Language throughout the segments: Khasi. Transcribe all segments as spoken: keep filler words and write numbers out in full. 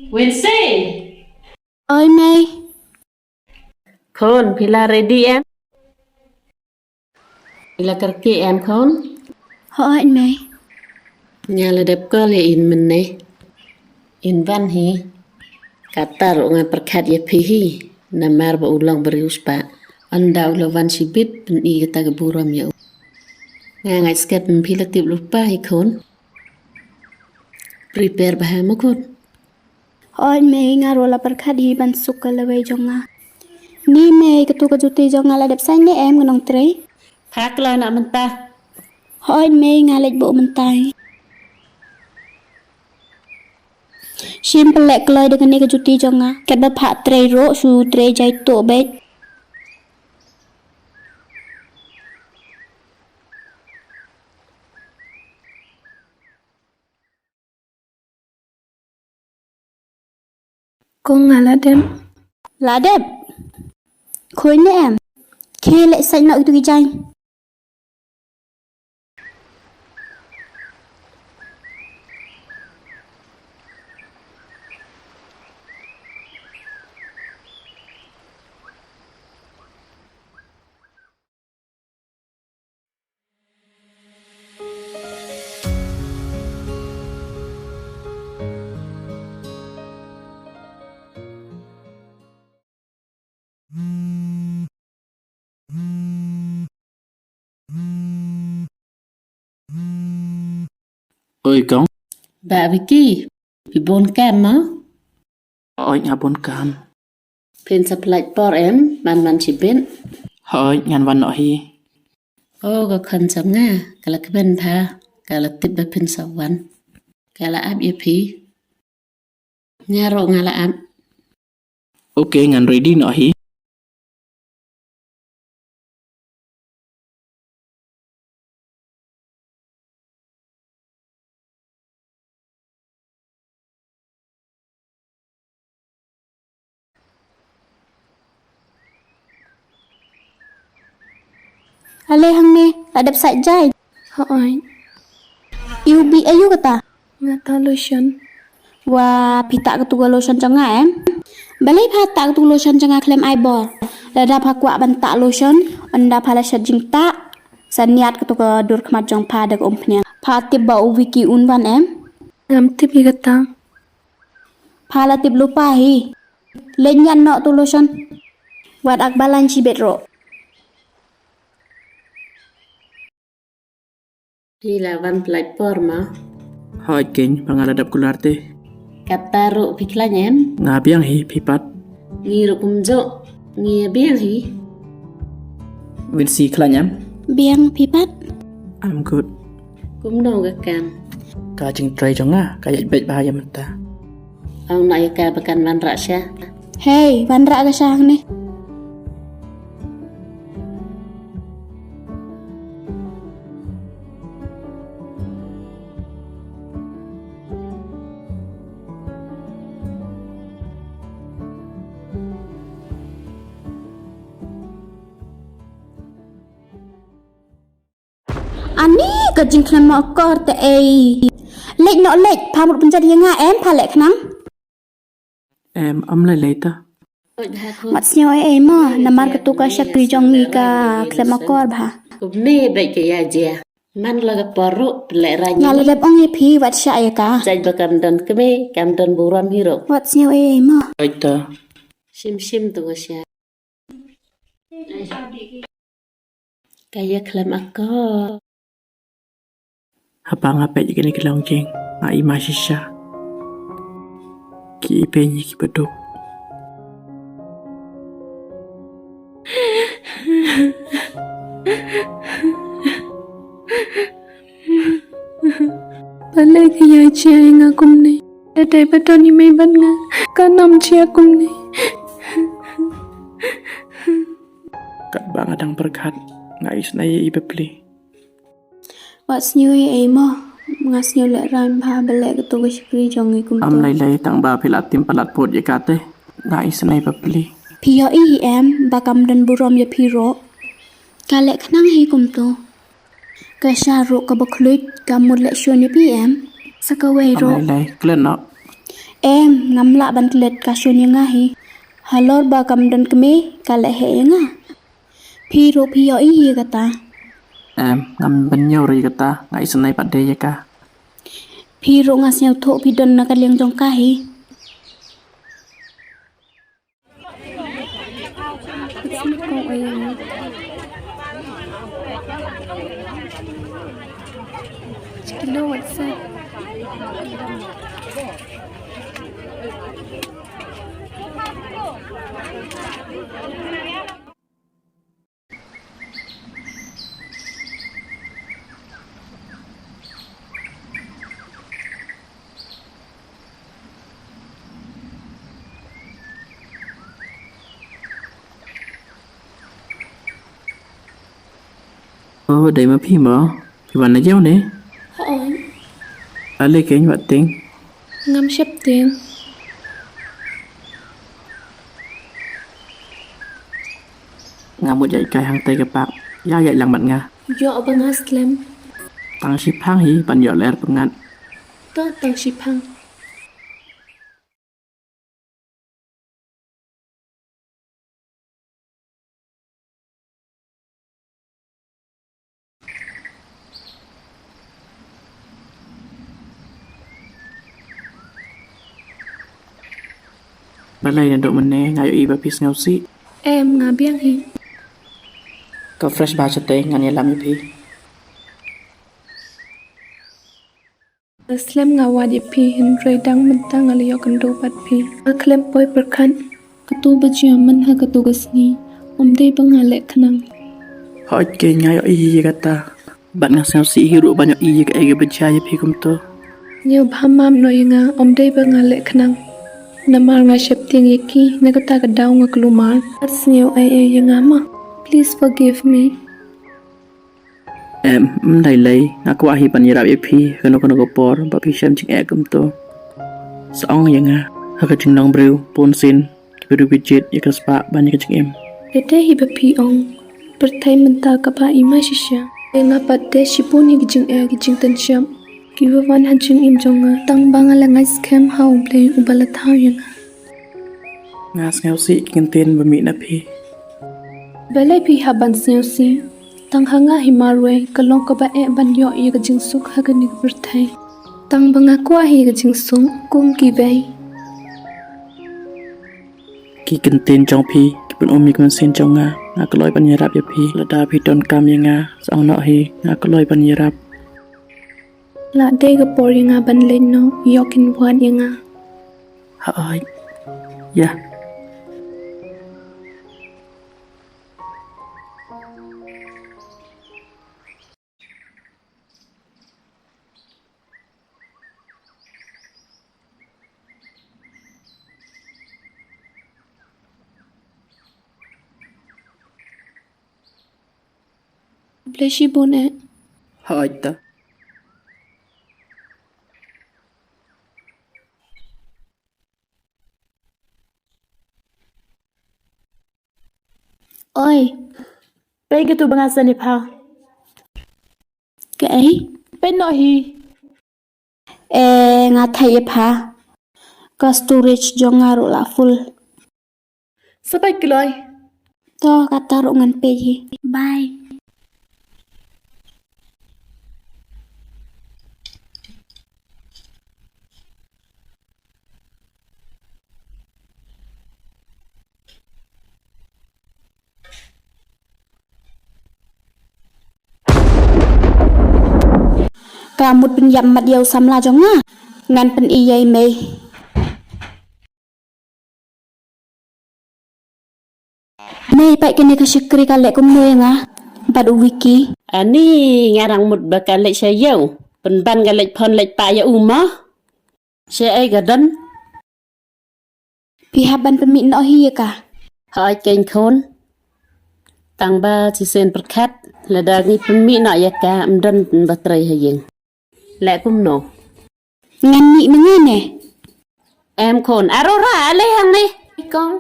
Wincy! Oi, Mei. Khun, phi la ready em? Phi la kyrkieh em, khun? Hooid, Mei. Nga la dep call ïa in mynne. In wan hi. Katta ruh nga pyrkhat ïa phi hi. Namar ba u long briewspah. Ynda u la wan shibit, pyni kata ka burom ïa u. Nga ngeit skhem phi la tip lypa hi, khun. Prepare bha mo, khun. Hooid, Mei, nga ruh la pyrkhat hi ban suk ka lawei jong nga. Ni, Mei, katu ka juti jong nga la dep sait ne em, nga nongtrei? Pha kloi noh mynta. Hooid, Mei, nga leit buh mynta hi. Shim pynleh kloi da kane ka juti jong nga. Katba pha trei ruh, shu trei jai tuh beit. Kong, nga la dep. La dep? Khun ne em? Khie leit sait noh ïa katu ki jaiñ. Oi, Kong. Bah Vicky, phi bun kam mo? Hooid, nga bun kam. Phin sa pynlait por em, man man shibit? Hooid, ngan wan noh hi. O, ka khun jong nga, ka la kmen bha, ka la tip ba phin sa wan. Ka la ap ïa phi. Nga ruh nga la ap. Ok, ngan ready noh hi. Ale hangne, la dep sait jaiñ. Hooid. Ïa u bih aïu kata? Nga tah lotion. Wa, phi tah katu ka lotion jong nga em? Balei pha tah katu ka lotion jong nga khlem ai bor? Lada pha kwah ban tah lotion, ynda pha la shet jingtah, sa niad katu ka dur khmat jong pha da ka umphniang. Pha tip ba u Vicky un wan em? Ngam tip ïa kata. Pha la tip lypa hi. Leit niad noh tu lotion. Wat ak balang shibit ruh. Phi la wan pynlait por mo? Hooid keiñ, ba nga la dep kular te. Kata ruh phi khlaiñ em? Nga biang hi, phi pat? Ngi ruh kumjuh, ngi biang hi. Wincy, khlaiñ em? Biang, phi pat? I'm good. Kumno ka kam? Ka jingtrei jong nga ka ïaid beit bha ïa mynta. Ong noh ïa ka ba kan wanrah sha. Hei, wanrah ka sha hangne. Ani ka jingkhlem akor te ei. Leit noh leit, pham ruh pynjat ïa nga em, pha leh khnang. Em, ym lei lei ta. Wat sngew ei ei mo, namar katu ka shakri jong ngi ka khlem akor bha. Kumne beit ka ïa jia. Man la ka por ruh pynleh rang. Nga la dep ong ïa phi wat shah ïa ka. Jait ba kam don kmie, kam don burom hi ruh. Wat sngew ei ei mo. Oi ta. Shim shim tu ka shah. Ka ïa khlem akor. Haba nga peit ïa kine ki longïing, nga i ma shisha. Ki i peit ïa ki baduk. Balei ka ïa jia ïa nga kumne? Lada dei ba don i mei bad nga, kan ym jia kumne. Katba nga dang pyrkhat, nga isynei ïa i bapli. Wat sngew ei ei mo, nga sngew lehraiñ bha ba leh katu ka shakri jong ngi kumto. Ym lei lei, tang ba phi la tim palat pud ïa kata, nga isynei bapli. Phi ïohi em ba kam don burom ïa phi ruh. Ka leh khnang hi kumto. Ka sha ruh kaba khluit, ka mut leh shun ïa phi em. Sa kawei ruh. Ym lei lei, klet noh. Em, ngam lah ban klet, ka shun ïa nga hi. Halor ba kam don kmie, ka leh heh ïa nga. Phi ruh phi ïohi ïa kata. Em, ngam ban ïoh ruh ïa kata, nga isynei pat de ïa ka. Phi ruh nga sngewthuh phi don na ka liang jong ka hi. Oh, dei ma phi mo? Phi wan na jong ne? Hooid. Ale keiñ wat tieng. Ngam shep tieng. Nga mut ïaid kai hangtei ka park. Ïa ïaid lang bad nga. Ïoh ba nga slem. Tang shiphang hi ban ïoh lyer pyngngad. To tang shiphang. Balei naduh mynne nga ïohi ba phi sngewsih? Em, nga biang hi. Ka fresh bha shatei, ngan ïalam ïa phi. Slem nga wad ïa phi, hynrei dang mynta nga la ïoh kynduh bad phi. Nga khlem poi pyrkhat kato ba jia man ha kato ka sngi, ym dei ba nga leh khnang. Hooid keiñ, nga ïohi ïa kata. Bad nga sngewsih hi ruh ban ïohi ïa kaei kaba jia ïa phi kumto. Ñiew bha map noh ïa nga, ym dei ba nga leh khnang. Namar nga sheptieng ïa ki, na kata ka daw nga kulmar. Ym sngew ei ei ïa nga mo. Please forgive me. Em, ym dei lei, nga kwah hi ban ïarap ïa phi, kano kano ka por, ba phi shem jingeh kumto. Sa ong ïa nga, ha ka jinglong briew, bun sien, ki briew ki jied, ïa ka spah, ban ïa ka jingim. Ïa dei hi ba phi ong, pyrthei mynta kaba i ma shisha. Ïa nga pat dei shibun ïa ki jingeh, ki jingtynshop, kiba wan ha jingim jong nga. Tang ba nga la ngeit skhem ha U Blei uba la thaw ïa nga. Nga sngewsih ki kyntien ba mih na phi. Balei phi hap ban sngewsih? Tang ha nga hi marwei, ka long kaba eh ban ïoh ïa ka jingsuk ha kane ka pyrthei. Tang ba nga kwah hi ka jingsuk, kum kiwei. Ki kyntien jong phi, ki pyn-um ïa ka mynsiem jong nga, nga kloi ban ïarap ïa phi, lada phi donkam ïa nga, sa ong noh hi, nga kloi ban ïarap. La dei ka por ïa nga ban leit noh, ïoh kin wad ïa nga. Hooid. Ïa. Khublei shibun eh. Hooid to. Oi. Peit katu ba nga send ïa pha. Kaei? Peit noh hi. Eh, nga thait ïa pha. Ka storage jong nga ruh la full. Sa peit kloi. To, kata ruh ngan peit hi. Bye. Ka mut pynïap mat ïa u samla jong nga. Ngan pyni ïa i mei. Mei, peit kane ka shakri ka leh kumno ïa nga bad u Wiki. Ani, nga dang mut ba ka leit sha ïew. Pynban ka leit phone leit pah ïa u mo. Shaei ka don? Phi hap ban pynmih noh hi ïa ka. Hooid keiñ khun. Tang ba shisien pyrkhat, lada ngi pynmih noh ïa ka, ym don ba trei ha ïing. Leh kumno? Ngan mih ma nga ne? Em khun, arora, ale hangne. Kong.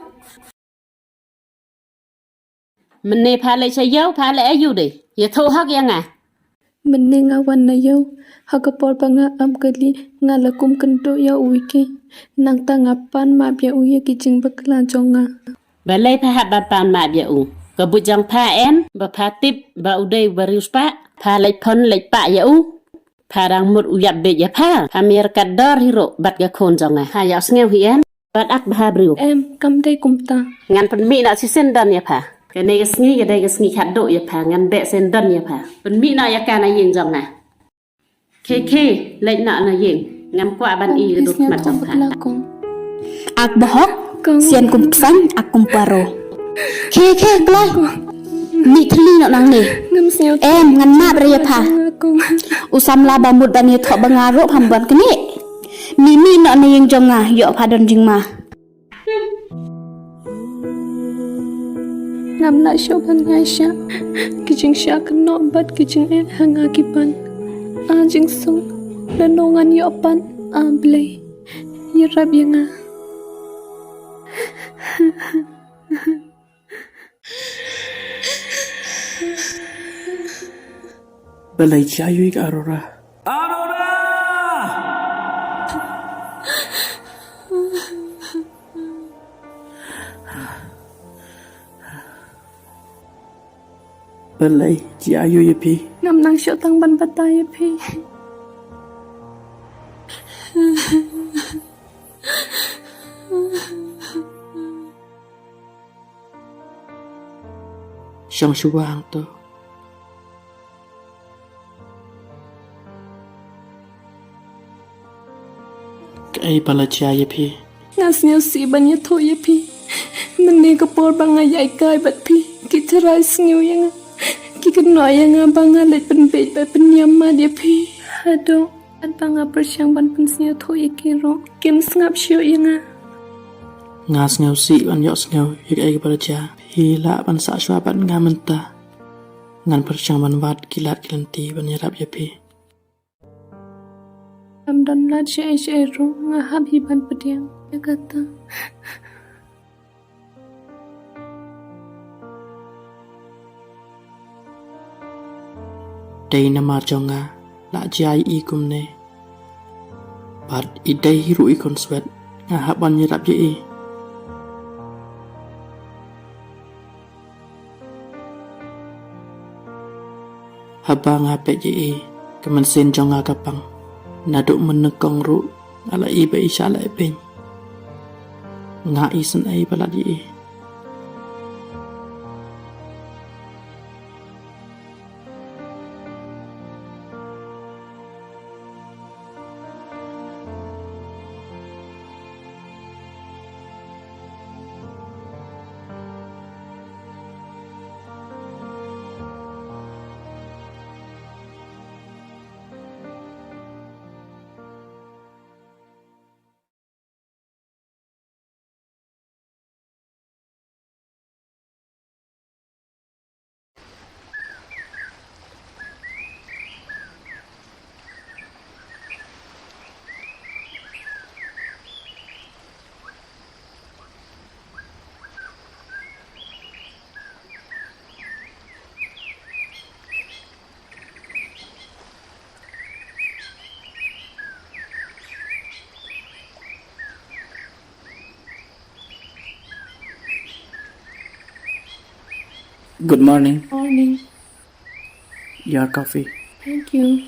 Mynne pha leit sha ïew, pha leit aïu de? Ïathuh hok ïa nga. Mynne nga wan na ïew, ha ka por ba nga ap kali, nga la kum kynduh ïa u ïa ki. Nangta nga pan map ïa u ïa ki jingbakla jong nga. Balei pha hap ban pan map ïa u? Ka buit jong pha em, ba pha tip ba u dei u bariewspah, pha leit phone leit pah ïa u. Pha dang mut u ïap beit ïa pha, pha mih ryngkat dor hi ruh bad ka khun jong nga. Pha ïohsngew hi em? Bad ak bha briew. Em, kam dei kumta. Ngan pynmih noh shisien don ïa pha. Kane ka sngi ka dei ka sngi khatduh ïa pha, ngan beh shisien don ïa pha. Pynmih noh ïa ka na ïing jong nga. Khie khie, leit noh na ïing. Ngam kwah ban ïohi ïa ka dur khmat jong pha. Ak bha hok, sien kum psang, ak kum paro. Khie khie kloi. Mih thylli noh nangne. Em, ngan map re ïa pha. U samla ba mut ban ïathoh ba nga ruh pham ban knieh. Mih mih noh na ïing jong nga, ïoh pha don jingma. Ngam lah shuh ban ïaishah ki jingshah kynnoh bad ki jingeh ha nga ki ban. A jingsuk, lano ngan ïoh pat, A Blei, ïarap ïa nga. Balei jia ïa ka Aurora? Aurora! Balei jia ïa phi? Ngam nang shuh tang ban batai ïa phi. Shong shuwa hangto. Kaei ba la jia ïa phi? Nga sngewsih ban ïathuh ïa phi. Mynne ka por ba nga ïai kai bad phi, ki tharai sngew ïa nga. Ki kynnoh ïa nga ba nga leit pynbeit bad pynïam mad ïa phi. Haduh katba nga pyrshang ban pynsngewthuh ïa ki ruh, kim sngap shuh ïa nga. Nga sngewsih ban ïohsngew ïa kaei kaba la jia. Phi lah ban sah shuwa bad nga mynta. Ngan pyrshang ban wad ki lad ki lynti ban ïarap ïa phi. Ngam don lad shaei shaei ruh, nga hap hi ban pdiang ïa kata. Dei namar jong nga la jia ïa i kumne. Bad i dei hi ruh i khunswet, nga hap ban ïarap ïa i. Haba nga peit ïa i, ka mynsiem jong nga ka pang. Naduh mynnyngkong ruh nga la i ba i shah leh beiñ. Nga isynei palat ïa i. Good morning. Morning. Your coffee. Thank you.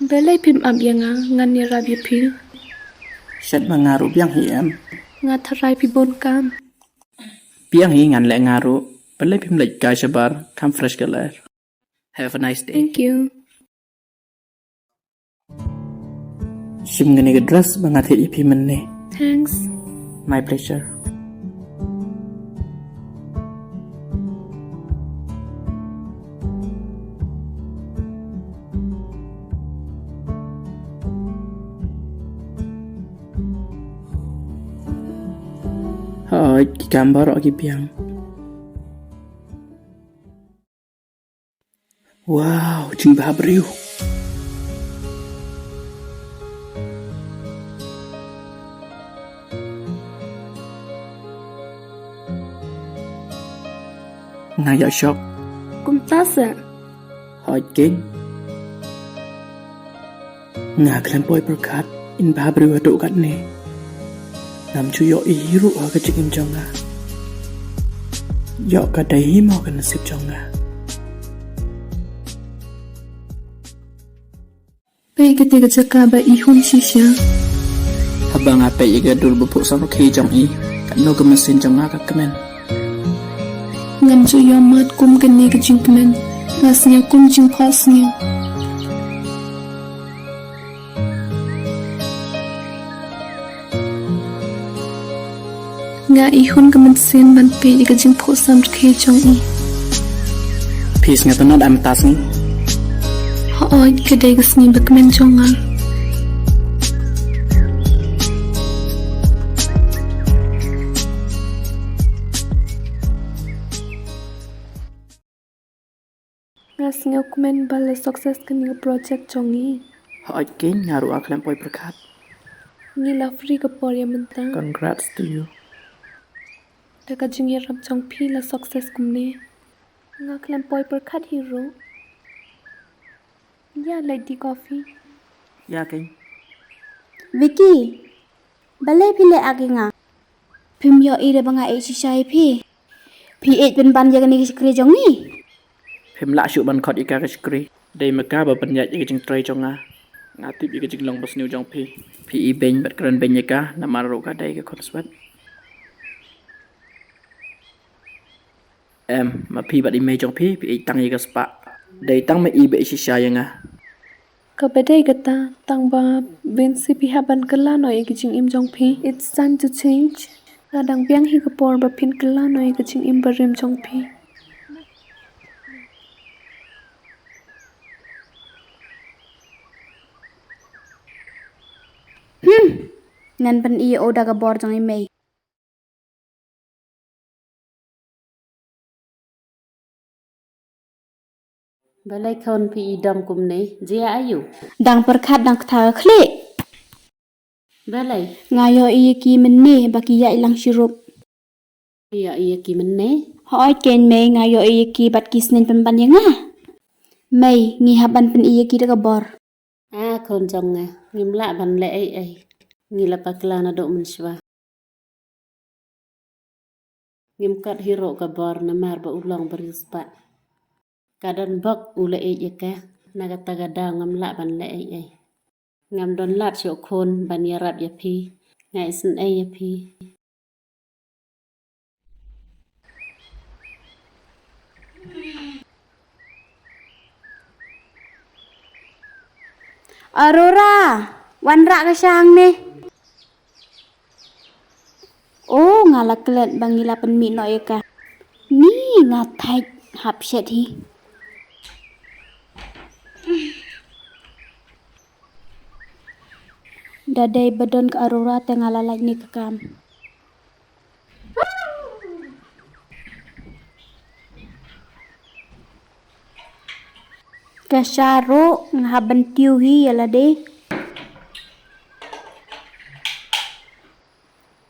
Balei phim ap ïa nga, ngan ïarap ïa phi. Shet ma nga ruh biang hi em. Nga tharai phi bun kam. Biang hi ngan leh nga ruh. Balei phim leit kai shabar, kham fresh ka lyer. Have a nice day. Thank you. Shim kane ka dress ba nga thied ïa phi mynne. Thanks. My pleasure. Hooid, ki kam baroh ki biang. Wow, jingbha briew. Ïa shok. Kumta se. Hoi king. Nga khlem poi pyrkhat in ba briew haduh katne. Ngam ju ïoh i hi ruh ha ka jingim jong nga. Ïoh ka dei hi mo ka nasib jong nga. Peit kata ka jaka ba i hun shisha. Haba nga peit ïa ka dur ba phuh samrkhie jong i, katno ka mynsiem jong nga ka kmen. Ngam ju ïoh mad kum kane ka jingkmen. Nga sngew kum jingphohsniew. Nga i hun ka mynsiem ban peit ïa ka jingphuh samrkhie jong i. Phi sngewtynnat em mynta sngi? Hooid, ka dei ka sngi ba kmen jong nga. Nga sngewkmen ba la success kane ka project jong ngi. Hooid king, nga ruh nga khlem poi pyrkhat. Ngi la free ka por ïa mynta. Congrats to you. Da ka jingïarap jong phi la success kumne. Nga khlem poi pyrkhat hi ruh. Ïa leit die coffee. Ïa king. Vicky, balei phi leh ak ïa nga? Phim ïohi da ba nga ïeit shisha ïa phi. Phi ïeit pynban ïa kane ka shakri jong ngi. Phim lah shuh ban khot ïa ka ka shakri. Dei ma ka ba pynïaid ïa ka jingtrei jong nga. Nga tip ïa ka jinglong basniew jong phi. Phi ibeiñ bad kren beiñ ïa ka namar ruh ka dei ka khun swet. Em, ma phi bad i mei jong phi, phi ïeit tang ïa ka spah. Dei tang ma i ba ïeit shisha ïa nga. Kaba dei kata, tang ba mynta phi hap ban kylla noh ïa ka jingim jong phi. It's time to change. Ka dang biang hi ka por ba phin kylla noh ïa ka jingim barim jong phi. Hmm. Ngan pyni ïa u da ka bor jong i mei. Balei khun phi i dom kumne? Jia aïu? Dang pyrkhat dang ktha ka khlieh. Balei? Nga ïohi ïa ki mynne ba ki ïaid lang shirup. Ïohi ïa ki mynne? Hooid keiñ mei, nga ïohi ïa ki bad ki sneng pynban ïa nga. Mei, ngi hap ban pyni ïa ki da ka bor. A khun jong nga, ngim lah ban leh ei ei. Ngi la bakla naduh mynshuwa. Ngim kot hi ruh ka bor namar ba u long briew spah. Ka don bok u la ïeit ïa ka, na kata ka daw ngam lah ban leh ei ei. Ngam don lad shuh khun ban ïarap ïa phi. Nga isynei ïa phi. Aurora, wanrah ka sha hangne. O, nga la klet ba ngi la pynmih noh ïa ka. Ni nga thait hap shet hi. Da dei ba don ka Aurora te nga la lait ne ka kam. Ka sha ruh nga hap ban tiew hi ïa lade.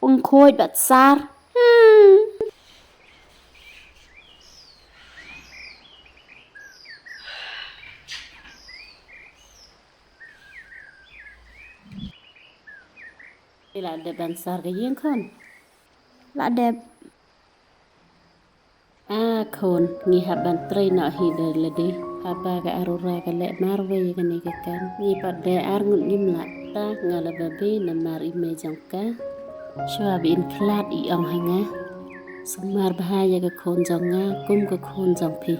Pynkhot bad sar. Hmm. Phi la dep ban sar ka ïing khun? La dep. A khun, ngi hap ban trei noh hi da lade. Haba ka Aurora ka leh marwei ïa kane ka kam, ngi pat de ar ngut ngim lah. Ta nga la babe namar i mei jong ka. Shuwa ba in khlad i ong ha nga, sumar bha ïa ka khun jong nga kum ka khun jong phi.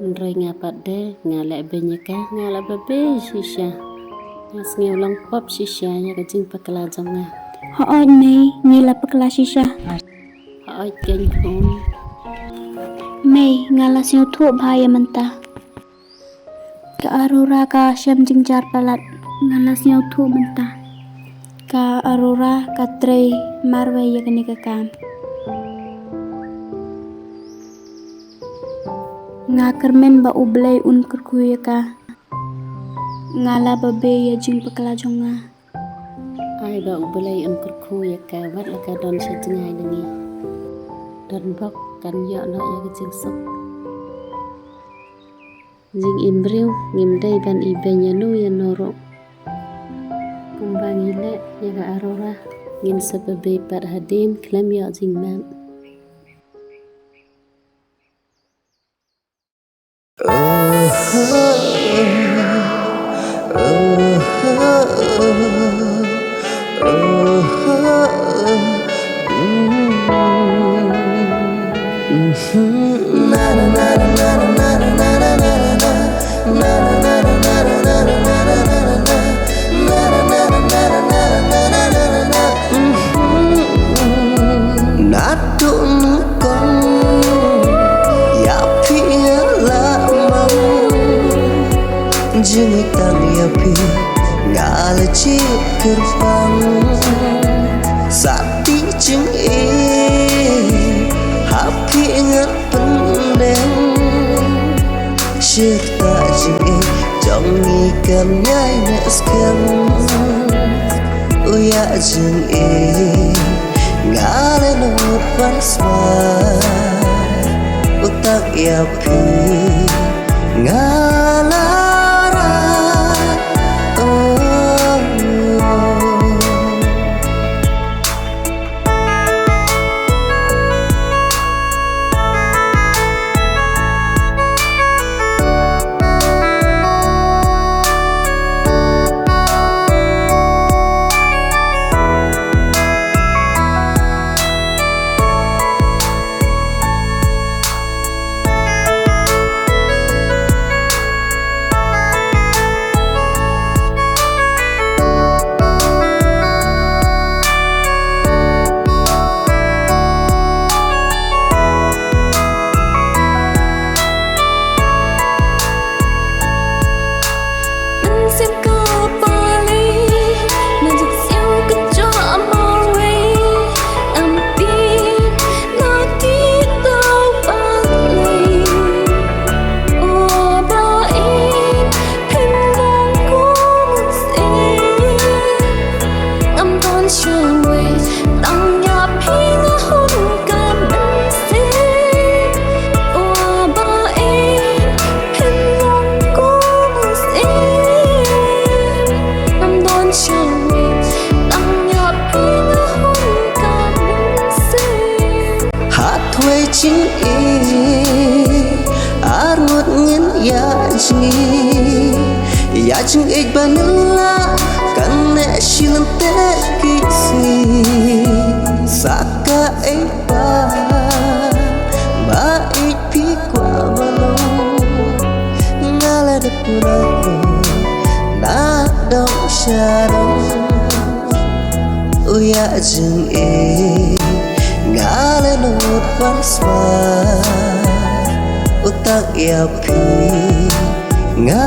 Hynrei nga pat de nga leh beiñ ïa ka, nga la babe shisha. Nga sngew long pop shisha ïa ka jingpakla jong nga. Hooid mei, ngi la pakla shisha. Hooid keiñ khun. Mei, nga la sngewthuh bha ïa mynta. Ka Aurora ka shem jingjar palat. Nga la sngewthuh mynta. Ka Aurora ka trei marwei ïa kane ka kam. Nga kyrmen ba U Blei un kyrkhu ïa ka. Nga la babe ïa jingpakla jong nga. Ai ba U Blei un kyrkhu ïa ka wat la ka don sha jngai na ngi. Don bok kan ïoh noh ïa ka jingsuk. Jingim briew ngim dei ban ibeiñ ïano ïano ruh. Kumba ngi leh ïa ka Aurora, ngin sa pynbeit pat hadien khlem ïoh jingmap. Naduh nyngkong ïa phi nga la mang, jingtang ïa phi nga la jied kyrpang. Sa tih jingim ha phi nga pynbeit, shirta jingim jong ngi kan ïai neh skhem. U ïa jingim nga la nud ban sma, u tang ïa phi nga la rai. Oh, oh. Hapdeng jingim ar ngut ngin ïa jngi, ïa jingïeit ba ngin lah kane shi lynter ki sngi. Sa kaei ba, ba ïeit phi kwah ban long, nga la dep pura nadong shadong. U ïa jingim nga la nud ban sma, u tang ïa phi nga